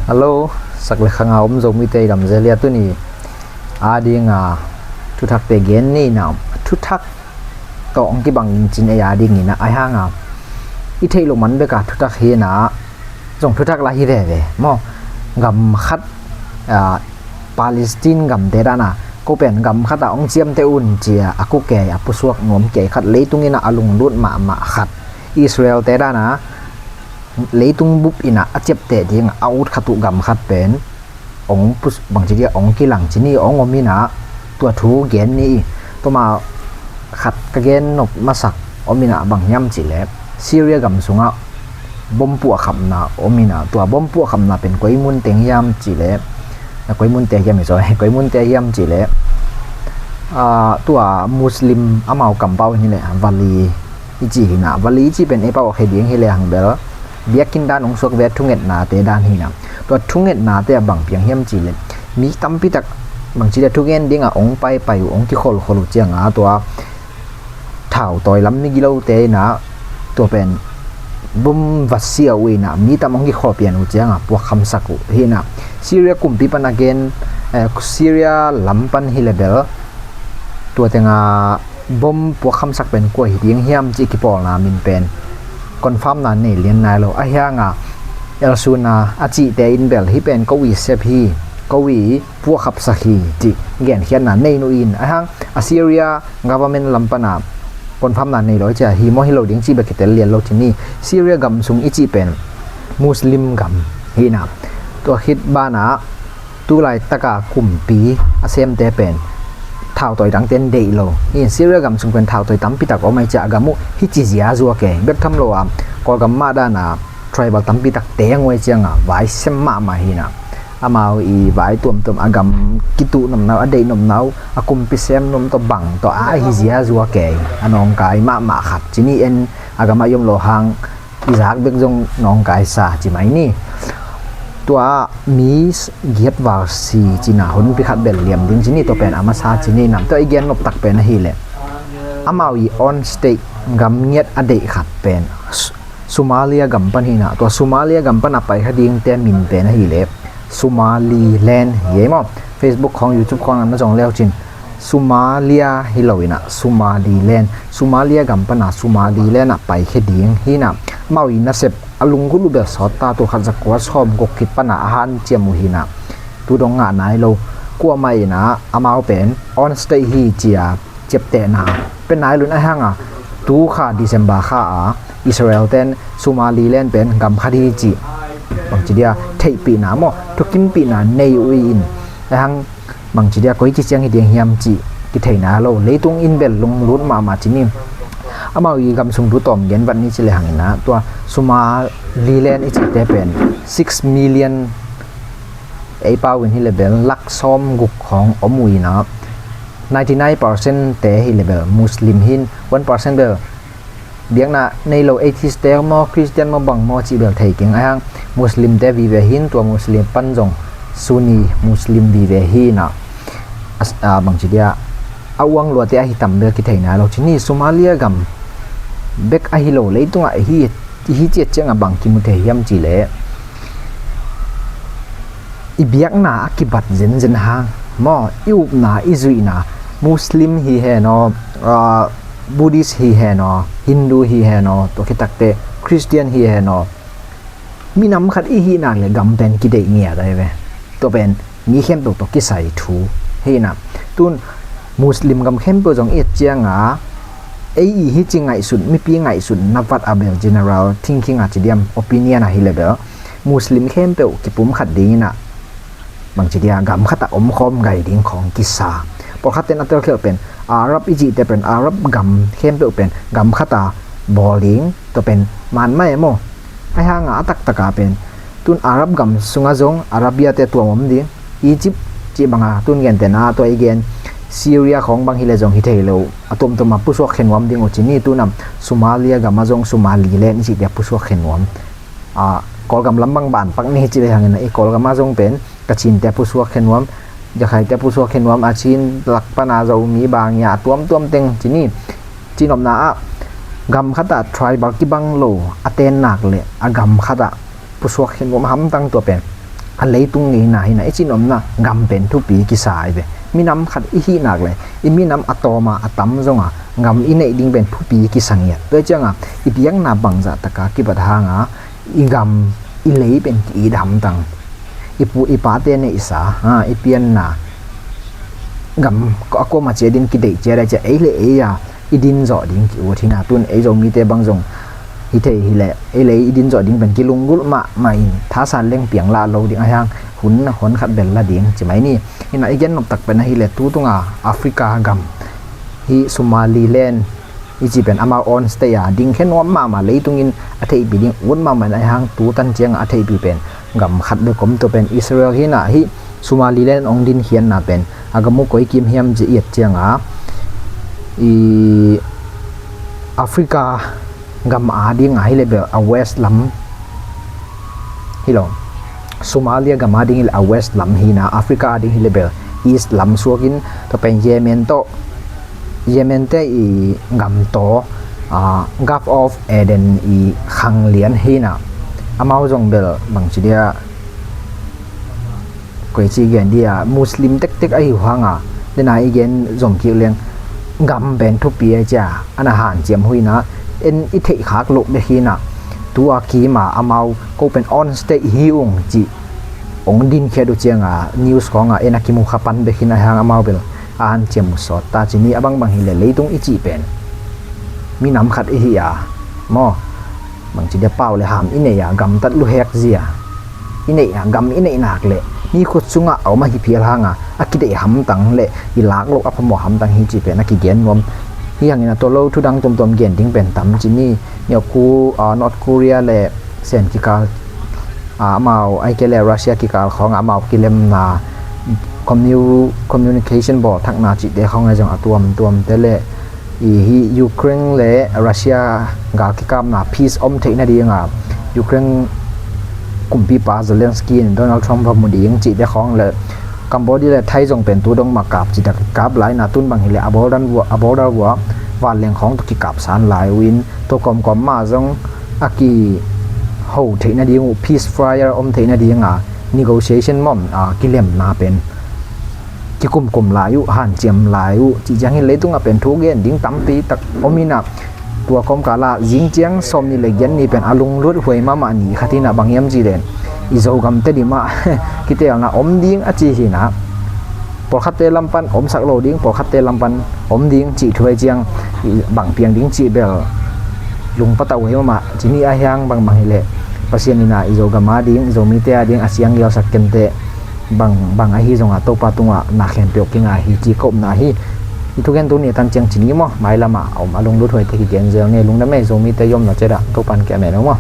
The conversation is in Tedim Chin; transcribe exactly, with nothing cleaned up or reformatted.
Hello, sak le khanga om Zomite i lam zelia tuni a dinga thuthakte gen ni na, thuthak tawh hong kibang in cin ei a dingin a ai hanga i theih loh man beka thuthak hi na, zong thuthak la hi veve maw? Gam khat, a, Palestine gamte dana ko pen gam khat a hong ciamte un cia a kukei a pusuak nuam kei khat, leitung ina a lunglut mahmah khat, Israel te dana leitung bup ina a ciapteh ding a ut khat uh gam khat pen hong pus bangci dia hong kilang ci ni, hong om ina tua thu gen ni. Tuma khat ka gen nop masak om ina bang hiam cih leh Syria gam sungah bom puahkhapna om ina, tua bom puahkhapna pen koi munte hiam cih leh, koi munte hiam i zaw, koi munte hiam cih leh, a, tua Muslim amau kampau hi leh Valley i ci hi na, Valley i ci pen ei pau a khe ding hi leh hang bel biakinn dan hong suak ve, thungetnate dan hi na. Tua thungetnate a bang piang hiam cih leh mi tampi tak bangci dia thugen ding a hong paipai uh, hong kikholkhol uh cianga tua thautawi lam migilote ina tua pen bom vasia uh ina mi tam hong kikhawl pian uh cianga puakkhamsak uh hi na. Syria kumpi pan a gen, eh, Syria lam pan hi leh bel tua tenga bom puakkhamsak pen kua hi ding hiam cih kipawlna min pen confirmna nei lian nai lo. A hianga El Suna a cihte in bel hih pen ko i sep hi, ko i puakkhapsak hi cih genkhiatna nei nuh in, a hang a Syria government lam pana confirmna nei lo cia hi maw hi lo ding cih bek kitel lian lo ci ni. Syria gam sung i cih pen Muslim gam hi na, tua khit bana tulaitaka kumpi a semte pen thautawi dangte in deih lo. In Syria gam sung pen thautawi tampi tak om ai cia a gam uh hi ci zia zua kei bek tham lo a, Kawlgam mah dana tribal tampi tak teng uh ai cianga vai sem mahmah hi na. Amau i vai tuamtuam a gam kituh nopna uh, a deih nopna uh, a kumpi sem nuam tawh bang tawh a hi zia zua kei, a nawngkai mahmah khat ci ni. En a gamah i om lo hang i zak bek zong nawngkaisa ci mai ni. Tua mi giat val si cina honpi khat bel liam ding ci ni, tua pen a masa ci ni. Nam tua i gen nop tak pen ahileh amau i own state gam ngiat a deih khat pen Somalia gam pan hi na, tua Somalia gam pan a pai kha dingte min pen ahileh Somaliland hi ei maw? Facebook khawng, YouTube khawng na zong leu cin Somalia hi lo ina Somaliland, Somalia gam pana Somaliland ah pai khe ding hi na. Amau i nasep a lunggulh uh bel sawt ta, tua khat za kua sawm guk khit pana a hanciam uh hi na. Tu dong ngah nai lo. Kuamah ina amau pen own state hi cia ciaptehna pen nai lun a hanga tu kha December kha a Israel ten Somaliland pen gam khat hi ci bangci dia theihpihna maw, thukimpihna nei uh in a hang bangci dia koi ci ciang hi ding hiam ci kithei nai lo. Leitung in bel lunglut mahmah ci ni. Amau i gam sung tu tawm gen vat ni ci le hang ina tua Somaliland i cite pen six million ei pau in hi le bel lak sawm guk khawng om uh ina ninety nine percent te hi le bel Muslim hin, one percent bel biakna nei lo atheist te maw, Christian maw, bang maw cih bel thei keng a hang. Muslim te vive hin, tua Muslim pan zong Sunni Muslim vive hi na. As- a, bangci dia a uang luate ahi tam bel kithei nai lo ci ni. Somalia gam bek ahi lo, leitungah hi, hi ciat ciangah bang kimu thei hiam ci leh i biakna a kibat zenzen hang maw, i upna, i zuihna, Muslim hi hen aw, ah, Buddhist hi hen aw, Hindu hi hen aw, tua khitakte Christian hi hen aw, minam khat i hih nak le gam pen kideih ngiat ahi ve. Tua pen mi khempeuh tawh kisai thu hi na. Tun Muslim gam khempeuh zong i et cianga ei i hi ci ngaihsut, mipi ngaihsut na vat a bel general thinking a ci diam, opinion ahi le bel Muslim khempeuh kipum khat ding ina bangci dia gam khat a omkhawm gai ding khawng kisa. Pawlkhat ten a telkhialh pen Arab i cihte pen Arab gam khempeuh pen gam khat a bawl ding, tua pen man mai maw? Ai hanga a taktaka pen tun Arab gam sunga zong Arabia te tuam om ding, Egypt cih banga tun gentena tua i gen Syria khawng bang hi le zong hi thei lo, a tuamtuam a pusuak khe nuam ding uh ci ni. Tunam Somalia gama zong Somaliland i cihte a pusuak khe nuam. A, Kawlgam lam bang ban pak ni ci le hangin i Kawlgama zong pen Kachinte pusuak khe nuam, Jakhaite pusuak khe nuam, a Chin lak pana Zomi bangia a tuamtuam teng ci ni. Cinopna ah gam khatah tribal kibang lo a tennak le a gam khatah pusuak khe nuam hamtang tua pen a leitung ngeina hi na, i cih nopna gam pen thupi kisa hi ve. Minam khat i hih nak le i minam a tawm a a tam zong a gam i neih ding pen thupi kisa ngiat. Tua ciang a i biakna bangzah tak a kipat hang a i gam i lei pen ki-it hamtang. I pu i pate neihsa, ha, i pianna gam a kuamah ciat in kideih ciat a, ciah ei le ei a i din zawh ding ki-ut hi na. Tun ei Zomite bang zong hi thei hi leh ei le ei i din zawh ding pen kilunggulh mahmah in, thasan leng piang lah lo ding, a hiang hun na hon khat bel la ding ci mai ni. Hi na, i gen nop tak pen ahi leh tu tunga Africa gam hi Somaliland i cih pen amau own state a ding khe nuam mahmah, leitung in a theihpih ding ut mahmah in, a hiang tu tan ciang a theihpih pen gam khat bek om, tua pen Israel hi na. Hi Somaliland hong dinkhiatna pen a gam uh koi kim hiam ci i et ciang a, i Africa gam a ding a hi leh bel a west lam hi lo, Somalia gam a ding hi leh a west lam hi na, Africa a ding hi leh bel east lam suak in, tua pen Yemen tawh, Yemen te i gam tawh, ah, Gulf of Aden i khang lian hi na. Amau zong bel bangci dia, koi ci gen dia, Muslim tektek ahi uh hang a, dena i gen zom kik leng gam pen thupi a cia ana hanciam uh hi na. En i theih khak loh bek hi na. Tu a kim a amau ko pen own state hi ung cih hong dinkhiat uh ciang a news khawng a en a kimu kha pan bek hi na, a hiang amau bel a hanciam uh sawt ta ci ni. A bangbang hi leh leitung i cih pen minam khat i hi a maw, bangci dia pau le ham i neih a gamtat luhek zia i neih a gam i neih nak leh mi khut sungah a om ahi phial hang a, a kideih hamtang le i lak loh a phamawh hamtang hi cih pen a kigen nuam. Hi hangin a tua lo thu dang tuamtuam gen ding pen tam ci ni. Niau khu, ah, North Korea le Sen kikal, ah, amau ahih kei leh Russia kikal khawng a amau kilemna, commu-, communication bawlthakna cihte khawng a zong a tuamtuamte le i hi Ukraine le Russia gal kikapna peace om theih nading a Ukraine kumpipa Zelensky in Donald Trump va mu ding cihte khawng le Cambodia le Thai zong pen tu dong mah kap cih tak kap lai na, tun bang hi leh a border vuah, a border vuah vanleng khawng tawh kikapsan lai uh in, tua kawmkawm mah zong a kiho theih nading uh, peace fire om theih nading a negotiation mawm, a, kilemna pen kikumkum lai uh, hanciam lai uh, cih ciang hi leitung a pen thu gen ding tampi tak om in a, tua kawmkal ah zing ciang sawm nih le giat ni pen a lunglut huai mahmah ni khat hi na, bang hiam cih leh i Zogam Tedim ah kitelna om ding a ci hi na. Pawlkhatte lam pan omsak lo ding, pawlkhatte lam pan om ding cih thu hi ciang, i bang piang ding cih bel lungpatauh huai mahmah ci ni. A hiang bangbang hi leh Pasian in a i Zogam a ding, i Zomite a ding a siang gelsak kei teh, bang, bang ahi zong a Topa tungah na khempeuh kinga hi ci ka upna hi. I thugen tu ni tan ciang ci ni maw, mailam ah a om a lunglut huaite kigen zel ni. Lungdam ei, Zomite i omna ciat ah Topa in ki amen uh maw.